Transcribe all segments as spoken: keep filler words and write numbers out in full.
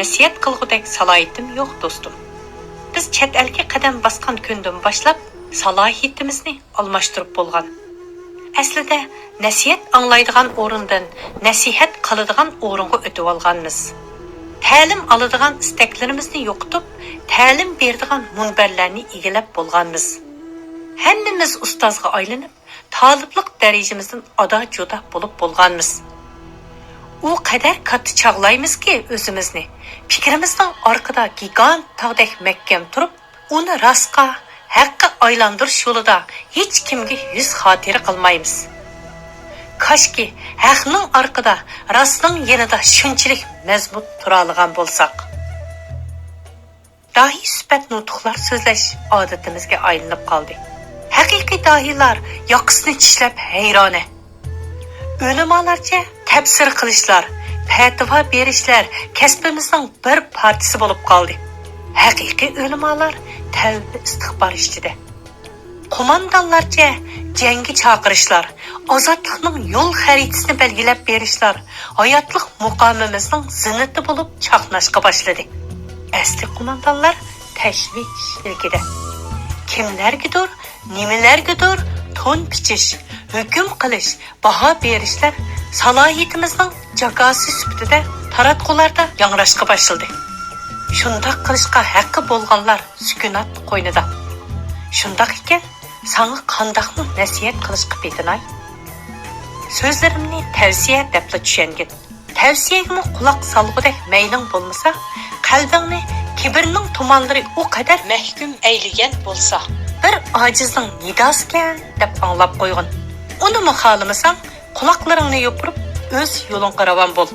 نەسىھەت قىلغۇدەك سالاھىيىتىم يوق، دوستۇم. بىز چەت ئەلگە قەدەم باسقان كۈندىن باشلاپ سالاھىيىتىمىزنى ئالماشتۇرۇپ بولغان. ئەسلىدە، نەسىھەت ئاڭلايدىغان ئورۇندىن نەسىھەت قىلىدىغان ئورۇنغا ئۆتۈۋالغانمىز. تەلىم ئالىدىغان ئىستەكلىرىمىزنى يوقىتىپ، تەلىم بېرىدىغان مۇنبەرلەرنى ئىگىلەپ بولغانمىز. ھەممىمىز ئۇستازغا ئايلىنىپ، تالىپلىق دەرىجىمىزدىن ئادا-جۇدا بولۇپ بولغانمىز. ئۇ قەدەر كاتتا چاغلايمىزكى ئۆزىمىزنى، پىكرىمىزنىڭ ئارقىدا گىگانت تاغدەك مەھكەم تۇرۇپ، ئۇنى راستقا، ھەققە ئايلاندۇرۇش يولىدا ھېچكىمگە يۈز خاتىرە قىلمايمىز. كاشكى، ھەقنىڭ ئارقىدا، راستنىڭ يېنىدا شۇنچىلىك مەزمۇت تۇرالىغان بولساق. داھىي سۈپەت نۇتۇقلار سۆزلەش ئادىتىمىزگە ئايلىنىپ قالدى. ھەقىقىي داھىيلار ياقىسىنى چىشلەپ ھەيرانە. ئۆلىمالارچە تەپسىر قىلىشلار، پەتىۋا بېرىشلەر كەسپىمىزنىڭ بىر پارچىسى بولۇپ قالدى. ھەقىقىي ئۆلىمالار تەۋبە ئىستىغپار ئىچىدە. قوماندانلارچە جەڭگە چاقىرىشلار، ئازادلىقنىڭ يول خەرىتىسىنى بەلگىلەپ بېرىشلار ھاياتلىق مۇقامىمىزنىڭ زىننىتى بولۇپ چاقناشقا باشلىدى. ئەسلى قوماندانلار تەشۋىش ئىلكىدە. كىملەرگىدۇر، نېمىلەرگىدۇر تون پىچىش، ھۆكۈم قىلىش، باھا بېرىشلەر سالاھىيىتىمىزنىڭ جاكاسى سۈپىتىدە تاراتقۇلاردا ياڭراشقا باشلىدى. شۇنداق قىلىشقا ھەققى بولغانلار سۈكۈنات قوينىدا. شۇنداق ئىكەن، ساڭا قانداقمۇ نەسىھەت قىلىشقا پېتىناي؟ سۆزلىرىمنى تەۋسىيە دەپلا چۈشەنگىن. تەۋسىيەگىمۇ قۇلاق سالغۇدەك مەيلىڭ بولمىسا، قەلبىڭنى كىبىرنىڭ تۇمانلىرى ئۇ قەدەر مەھكۇم ئەيلىگەن بولسا، بىر ئاجىزنىڭ نىداسىكەن دەپ ئاڭلاپ قويغىن. ئۇنىمۇ خالىمىساڭ، قۇلاقلىرىڭنى يوپۇرۇپ، ئۆز يولۇڭغا راۋان بول.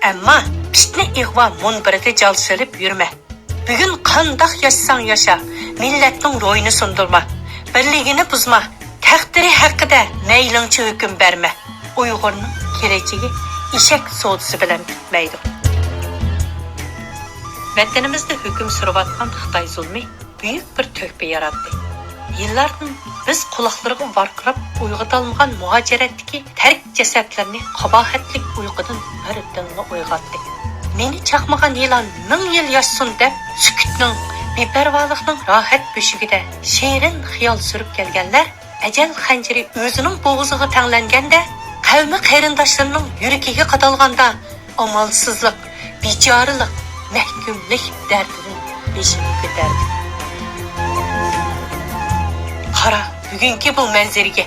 ئەمما پىتنە ئىغۋا مۇنبىرىدە جال سېلىپ يۈرمە. بۈگۈن قانداق ياشىساڭ ياشا، مىللەتنىڭ روھىنى سۇندۇرما، بىرلىكىنى بۇزما، تەقدىرى ھەققىدە مەيلىڭچە ھۆكۈم بەرمە. ئۇيغۇرنىڭ كېلەچىكى ئېشەك سودىسى بىلەن پۈتمەيدۇ. ۋەتىنىمىزدە ھۆكۈم سۈرۈۋاتقان خىتاي زۇلمى بۈيۈك بىر تۆھپە ياراتتى. يىللاردىن بىز قۇلاقلىرىغا ۋارقىراپ ئويغىتالمىغان مۇھاجىرەتتىكى تەرك جەسەتلىرىنى قاباھەتلىك ئۇيقۇدىن بىردىنلا ئويغاتتى. مېنى چاقمىغان يىلان مىڭ يىل ياشىسۇن دەپ، سۈكۈتنىڭ، بىپەرۋالىقنىڭ راھەت بۆشۈكىدە شېرىن خىيال سۈرۈپ كەلگەنلەر، ئەجەل خەنجىرى ئۆزىنىڭ بوغۇزىغا تەڭلەنگەندە، قەۋمى قېرىنداشلىرىنىڭ يۈرىكىگە قادالغاندا، ئامالسىزلىق، بىچارىلىق، مەھكۇملۇق دەردىدىن بېشىنى كۆتەردى. قارا، بۈگۈنكى بۇ مەنزىرىگە.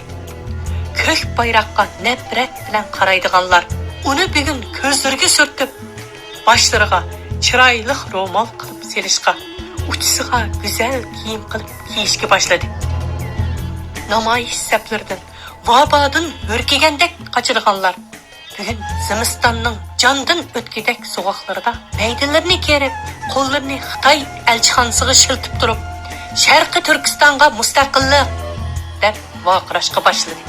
كۆك بايراققا نەپرەت بىلەن قارايدىغانلار ئۇنى بۈگۈن كۆزلىرىگە سۈرتۈپ، باشلىرىغا چىرايلىق رومال قىلىپ سېلىشقا، ئۇچىسىغا گۈزەل كىيىم قىلىپ كىيىشكە باشلىدى. نامايىش سەپلىرىدىن ۋابادىن ھۈركىگەندەك قاچىدىغانلار بۈگۈن زىمىستاننىڭ جاندىن ئۆتكۈدەك سوغۇقلىرىدا مەيدىلىرىنى كېرىپ، قوللىرىنى خىتاي ئەلچىخانىسىغا شىلتىپ تۇرۇپ، «شەرقىي تۈركىستانغا مۇستەقىللىق!» دەپ ۋارقىراشقا باشلىدى.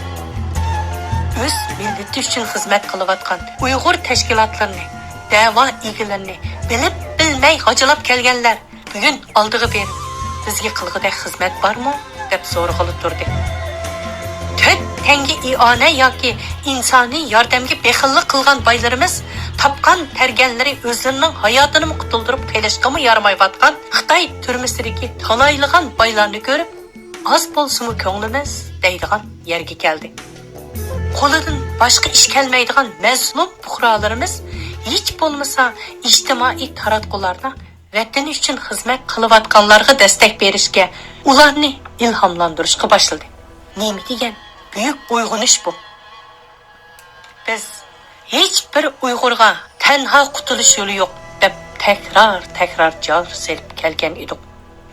ئۆز مىللىتى ئۈچۈن خىزمەت قىلىۋاتقان ئۇيغۇر تەشكىلاتلىرىنى، دەۋا ئىگىلىرىنى بىلىپ بىلمەي غاجىلاپ كەلگەنلەر بۈگۈن ئالدىغا بېرىپ، «بىزگە قىلغۇدەك خىزمەت بارمۇ؟» دەپ سورىغىلى تۇردى. تۆت تەڭگە ئىئانە ياكى ئىنسانىي ياردەمگە بېخىللىق قىلغان بايلىرىمىز تاپقان تەرگەنلىرى ئۆزلىرىنىڭ ھاياتىنىمۇ قۇتۇلدۇرۇپ قېلىشقىمۇ يارىمايۋاتقان خىتاي تۈرمىسىدىكى تالايلىغان بايلارنى كۆرۈپ، «ئاز بولسىمۇ كۆڭلىمىز» دەيدىغان يەرگە كەلدى. قولىدىن باشقا ئىش كەلمەيدىغان مەزلۇم پۇقرالىرىمىز ھېچ بولمىسا ئىجتىمائىي تاراتقۇلاردا ۋەتىنى ئۈچۈن خىزمەت قىلىۋاتقانلارغا دەستەك بېرىشكە، ئۇلارنى ئىلھاملاندۇرۇشقا باشلىدى. نېمە دېگەن بۈيۈك ئويغىنىش بۇ! بىز «ھېچ بىر ئۇيغۇرغا تەنھا قۇتۇلۇش يولى يوق» دەپ تەكرار-تەكرار جار سېلىپ كەلگەن ئىدۇق.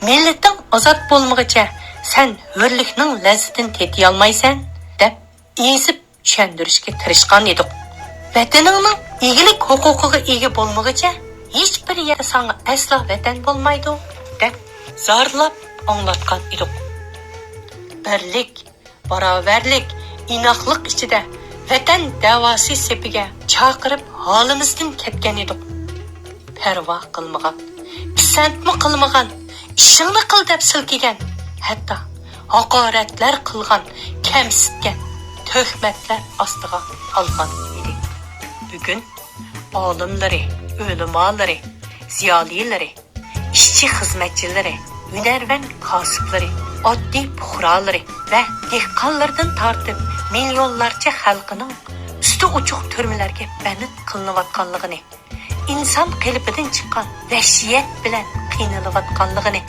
«مىللىتىڭ ئازاد بولمىغىچە سەن ھۆرلۈكنىڭ لەززىتىنى تېتىيالمايسەن» دەپ ئېزىپ چۈشەندۈرۈشكە تىرىشقان ئىدۇق. «ۋەتىنىڭنىڭ ئىگىلىك ھوقۇقىغا ئىگە بولمىغىچە، ھېچبىر يەردە ساڭا ئەسلا ۋەتەن بولمايدۇ» دەپ زارلاپ ئاڭلاتقان ئىدۇق. بىرلىك، باراۋەرلىك، ئىناقلىق ئىچىدە ۋەتەن دەۋاسى سېپىگە چاقىرىپ ھالىمىزدىن كەتكەن ئىدۇق. پەرۋا قىلمىغان، پىسەنتمۇ قىلمىغان، «ئىشىڭنى قىل» دەپ سىلكىگەن، ھەتتا ھاقارەتلەر قىلغان، كەمسىتكەن، تۆھمەتلەر ئاستىغا ئالغان ئىدى. بۈگۈن ئالىملىرى، ئۆلىمالىرى، زىيالىيلىرى، ئىشچى خىزمەتچىلىرى، ھۈنەرۋەن كاسىپلىرى، ئاددىي پۇقرالىرى ۋە دېھقانلىرىدىن تارتىپ مىليونلارچە خەلقىنىڭ ئۈستى ئوچۇق تۈرمىلەرگە بەند قىلىنىۋاتقانلىقىنى، ئىنسان قېلىپىدىن چىققان ۋەھشىيەت بىلەن قىينىلىۋاتقانلىقىنى،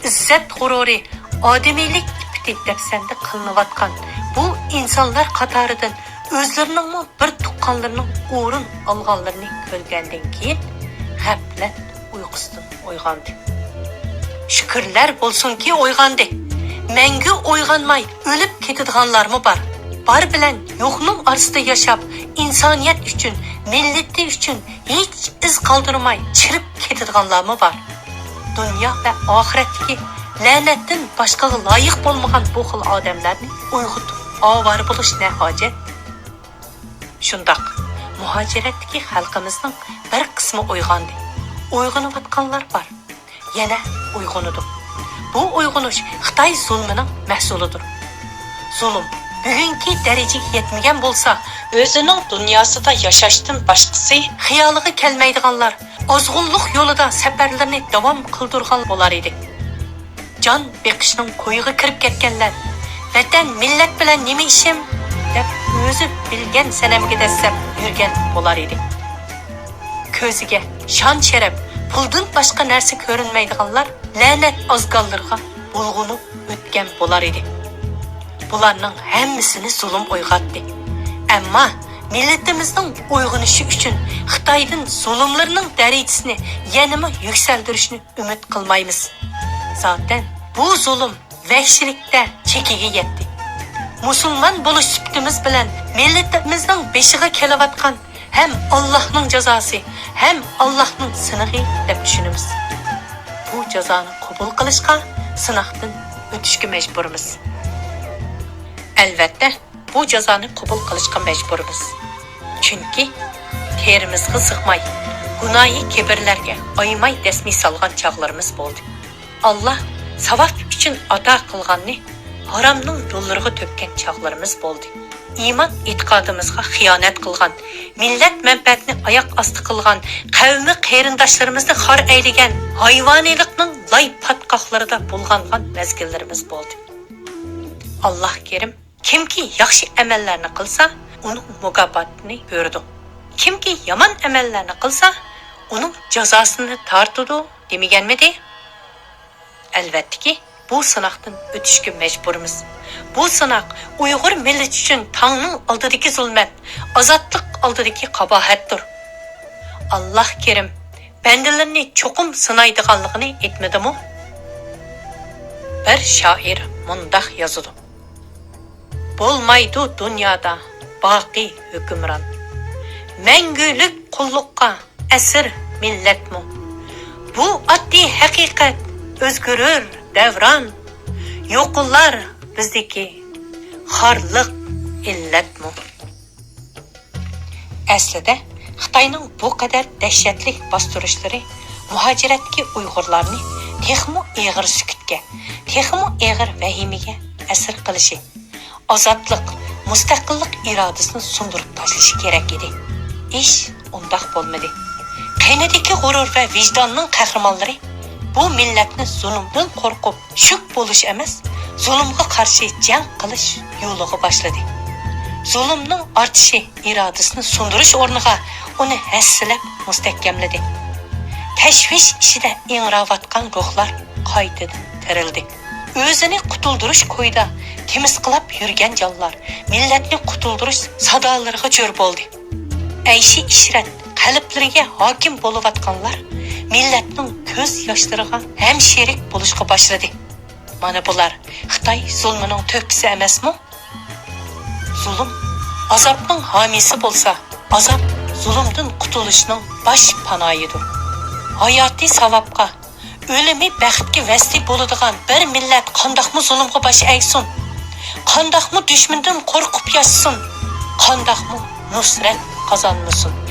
ئىززەت غۇرۇرى، ئادىمىيلىك ئىپپىتى دەپسەندە قىلىنىۋاتقان بۇ ئىنسانلار قاتارىدىن ئۆزلىرىنىڭمۇ بىر تۇغقانلىرىنىڭ ئورۇن ئالغانلىرىنى كۆرگەندىن كېيىن، غەپلەت ئۇيقۇسىدىن ئويغاندى. شۈكۈرلەر بولسۇنكى، ئويغاندى. مەڭگۈ ئويغانماي ئۆلۈپ كېتىدىغانلارمۇ بار. بار بىلەن يوقنىڭ ئارىسىدا ياشاپ، ئىنسانىيەت ئۈچۈن، مىللىتى ئۈچۈن ھېچ ئىز قالدۇرماي چىرىپ كېتىدىغانلارمۇ بار. دۇنيا ۋە ئاخىرەتتىكى لەنەتتىن باشقىغا لايىق بولمىغان بۇ خىل ئادەملەرنى ئويغىتىپ ئاۋارە بولۇش نە ھاجەت؟ شۇنداق، مۇھاجىرەتتىكى خەلقىمىزنىڭ بىر قىسمى ئويغاندى، ئويغىنىۋاتقانلار بار، يەنە ئويغىنىدۇ. بۇ ئويغىنىش خىتاي زۇلمىنىڭ مەھسۇلىدۇر. زۇلۇم بۈگۈنكى دەرىجىگە يەتمىگەن بولسا، ئۆزىنىڭ دۇنياسىدا ياشاشتىن باشقىسى خىيالىغا كەلمەيدىغانلار ئازغۇنلۇق يولىدا سەپەرلىرىنى داۋام قىلدۇرغان بولار ئىدى. جان بېقىشنىڭ كويىغا كىرىپ كەتكەنلەر، ۋەتەن، مىللەت بىلەن نېمە ئىشىم؟ دەپ ئۆزى بىلگەن سەنەمگە دەسسەپ يۈرگەن بولار ئىدى. كۆزىگە شان شەرەپ، پۇلدىن باشقا نەرسە كۆرۈنمەيدىغانلار لەنەت ئازگاللىرىغا بۇلغىنىپ ئۆتكەن بولار ئىدى. بۇلارنىڭ ھەممىسىنى زۇلۇم ئويغاتتى. ئەمما مىللىتىمىزنىڭ ئويغىنىشى ئۈچۈن خىتايدىن زۇلۇملىرىنىڭ دەرىجىسىنى يەنىمۇ يۈكسەلدۈرۈشنى ئۈمىد قىلمايمىز. زاتەن بۇ زۇلۇم، ۋەھشىيلىكتە چېكىگە يەتتى. مۇسۇلمان بولۇش سۈپىتىمىز بىلەن مىللىتىمىزنىڭ بېشىغا كېلىۋاتقان ھەم ئاللاھنىڭ جازاسى، ھەم ئاللاھنىڭ سىنىقى دەپ چۈشىنىمىز. بۇ جازانى قوبۇل قىلىشقا، سىناقتىن ئۆتۈشكە مەجبۇرمىز. ئەلۋەتتە، بۇ جازانى قوبۇل قىلىشقا مەجبۇرمىز. چۈنكى تېرىمىزغا سىغماي، گۇناھى كېبىرلەرگە ئايىماي دەسمى سالغان چاغلىرىمىز بولدى. ئاللا ساۋاب ئۈچۈن ئاتا قىلغاننى ھارامنىڭ يوللىرىغا تۆككەن چاغلىرىمىز بولدى. ئىمان ئېتىقادىمىزغا خىيانەت قىلغان، مىللەت مەنپەئەتىنى ئاياق ئاستى قىلغان، قەۋمى قېرىنداشلىرىمىزنى خار ئەيلىگەن، ھايۋانىيلىقنىڭ لاي پاتقاقلىرىدا بۇلغانغان مەزگىللىرىمىز بولدى. ئاللا كېرىم، كىمكى ياخشى ئەمەللەرنى قىلسا، ئۇنىڭ مۇكاپاتىنى كۆرىدۇ. كىمكى يامان ئەمەللەرنى قىلسا، ئۇنىڭ جازاسىنى تارتىدۇ دېمىگەنمىدى؟ ئەلۋەتتىكى، بۇ سىناقتىن ئۆتۈشكە مەجبۇرمىز. بۇ سىناق ئۇيغۇر مىللىتى ئۈچۈن تاڭنىڭ ئالدىدىكى زۇلمەت، ئازادلىق ئالدىدىكى قاباھەتتۇر. ئاللا كېرىم، بەندىلىرىنى چوقۇم سىنايدىغانلىقىنى ئېيتمىدىمۇ؟ بىر شائىر مۇنداق يازىدۇ. بولمايدۇ دۇنيادا باقىي ھۆكۈمران. مەڭگۈلۈك قۇللۇققا ئەسىر مىللەتمۇ. بۇ ئاددىي ھەقىقەت، ئۆزگىرۇر دەۋران. يوقىلار بىزدىكى خارلىق ئىللەتمۇ. ئەسلىدە، خىتاينىڭ بۇ قەدەر دەھشەتلىك باستۇرۇشلىرى مۇھاجىرەتتىكى ئۇيغۇرلارنى تېخىمۇ ئېغىر سۈكۈتكە، تېخىمۇ ئېغىر ۋەھىمىگە ئەسىر قىلىشى، ئازادلىق، مۇستەقىللىق ئىرادىسىنى سۇندۇرۇپ تاشلىشى كېرەك ئىدى. ئىش ئۇنداق بولمىدى. قېنىدىكى غۇرۇر ۋە ۋىجداننىڭ قەھرىمانلىرى بۇ مىللەتنى زۇلۇمدىن قورقۇپ، شۈك بولۇش ئەمەس، زۇلۇمغا قارشى جەڭ قىلىش يولىغا باشلىدى. زۇلۇمنىڭ ئارتىشى ئىرادىسىنى سۇندۇرۇش ئورنىغا، ئۇنى ھەسسىلەپ مۇستەھكەملىدى. تەشۋىش ئىچىدە ئىڭراۋاتقان روھلار قايتىدىن تىرىلدى. ئۆزىنى قۇتۇلدۇرۇش كويىدا تىمىسقىلاپ يۈرگەن جانلار مىللەتنى قۇتۇلدۇرۇش سادالىرىغا جور بولدى. ئەيشى ئىشرەت قەلبلىرىگە ھاكىم بولۇۋاتقانلار مىللەتنىڭ كۆز ياشلىرىغا ھەمشېرىك بولۇشقا باشلىدى. مانا بۇلار خىتاي زۇلمىنىڭ تۆھپىسى ئەمەسمۇ؟ زۇلۇم ئازابنىڭ ھامىيسى بولسا، ئازاب زۇلۇمدىن قۇتۇلۇشنىڭ باش پاناھىدۇر. ھاياتى ساۋابقا، ئۆلۈمى بەختكە ۋەسلى بولىدىغان بىر مىللەت قانداقمۇ زۇلۇمغا باش ئەگسۇن؟ قانداقمۇ دۈشمەندىن قورقۇپ ياشىسۇن؟ قانداقمۇ نۇسرەت قازانمىسۇن؟